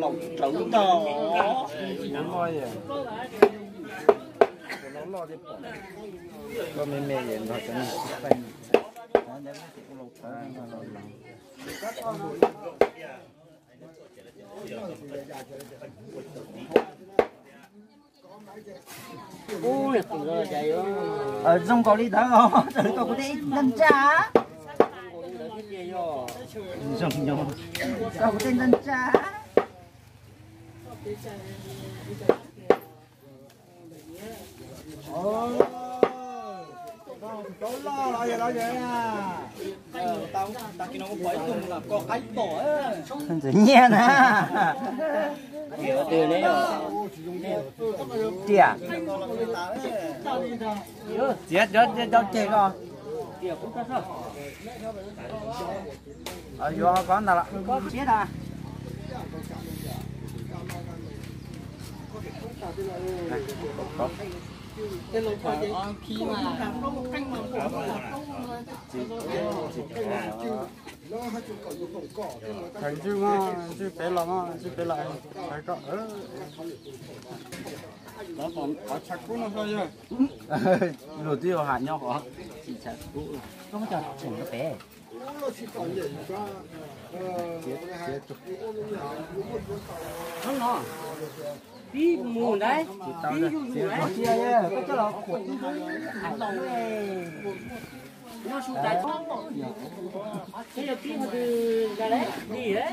Laus tsawv ntag. Koj me me es nrog cov niag txiv faib no. Ua laus tsawv ntag, laus laus. Zoo nkaus li ntawd os, tau kuv tej ntaj ntsaj. Zoo nyob, tau kuv tej ntaj ntsaj. Ntxim nyiaj na. Tiam. Txiav cov ceg ko. Yuav ho ko ntag los. Thawv ntswj mog, ntswj pem los mog, ntswj pem los thawv koj. Qhov tshav kub no xwb yog. Luag twb yuav has nyob qhov tsis tshav kub. Koj muab cov tseem rau pem. Hnub no pib mus ntawd, pib zuj zus ntawd. Koj coj los khuam ib hnub ib qhov noj su tas, peb yog pib ho twg nqa li li.